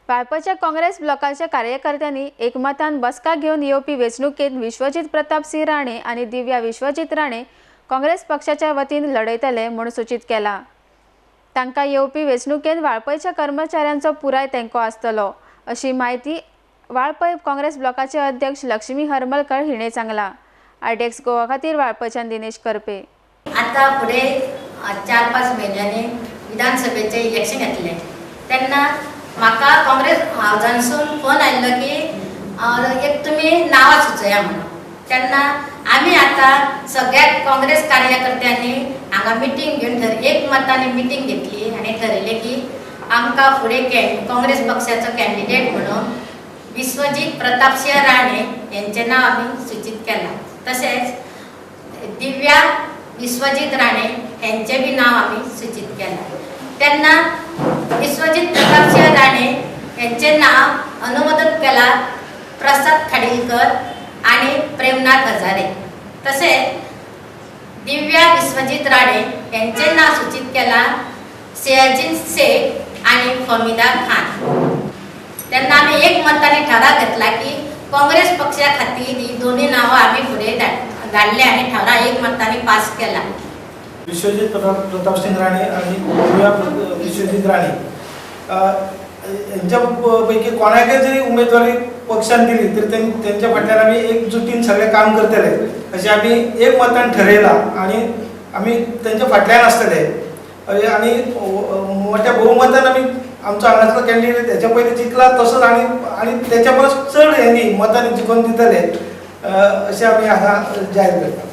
वाळपयच्या काँग्रेस ब्लॉकाच्या कार्यकर्त्यांनी एकमतान बसका घेवन येवपी वेंचणुकेंत विश्वजीत प्रतापसिंह राणे आनी दिव्या विश्वजीत राणे काँग्रेस पक्षाच्या वतीन लढयतले म्हूण सूचीत केला. तांकां येवपी वेंचणुकेंत वाळपयच्या कर्मचाऱ्यांचो पुराय तेंको आसतलो अशी म्हायती वाळपय काँग्रेस ब्लॉकाचे अध्यक्ष लक्ष्मी हरमलकर हिणे सांगला. आरडीएक्स गोवा खातीर वाळपयच्यान दिनेश करपे. आता फुडें 4-5 म्हयन्यांनी विधानसभेचें इलेक्शन येतलें तेन्ना म्हाका काँग्रेस हावजानसून फोन आयिल्लो की एक तुमी नांवां सुचया म्हणून. तेन्ना आमी आतां सगळ्या काँग्रेस कार्यकर्त्यांनी हांगा मिटींग घेवन एकमतांनी मिटींग घेतली आनी ठरयलें की आमकां फुडें काँग्रेस पक्षाचो कॅन्डिडेट म्हणून विश्वजीत प्रतापसिंह राणे यांचें नांव आमी सूचीत केलां. तशेंच दिव्या विश्वजीत राणे यांचें बी नांव आमी सूचीत केलां. तेन्ना विश्वजीत प्रतापसिंह राणे यांचें नांव अनुमोदन केलां प्रसाद खाडीलकर आनी प्रेमनाथ हजारे. तशेंच दिव्या विश्वजीत राणे यांचें नांव सूचीत केलां सयाजीन शेख आनी फमीदा खान. तेन्ना आमी एक मतांनी ठराव घेतला की काँग्रेस पक्षा खातीर ही दोन्ही नांवां आमी फुडें धाडले आनी ठराव एक मतांनी पास केला. विश्वजीत प्रतापसिंह राणे आणि दिव्या विश्वजीत राणे यांच्या पैकी कोणाकय जरी उमेदवारी पक्षान दिली तरी त्यांच्या फाटल्यान आमी एकजुटीन सगळें काम करतले अशें आमी एक मतान ठरयलां आनी आमी तेंच्या फाटल्यान आसतले आनी मोठ्या बहुमतान आमी आमचो हांगासलो कॅन्डिडेट हेच्या पयलीं जिखला तसोच आनी आनी तेच्या परस चड हेंनी मतांनी जिखोवन दितले अशें आमी हांगा जाहीर करता.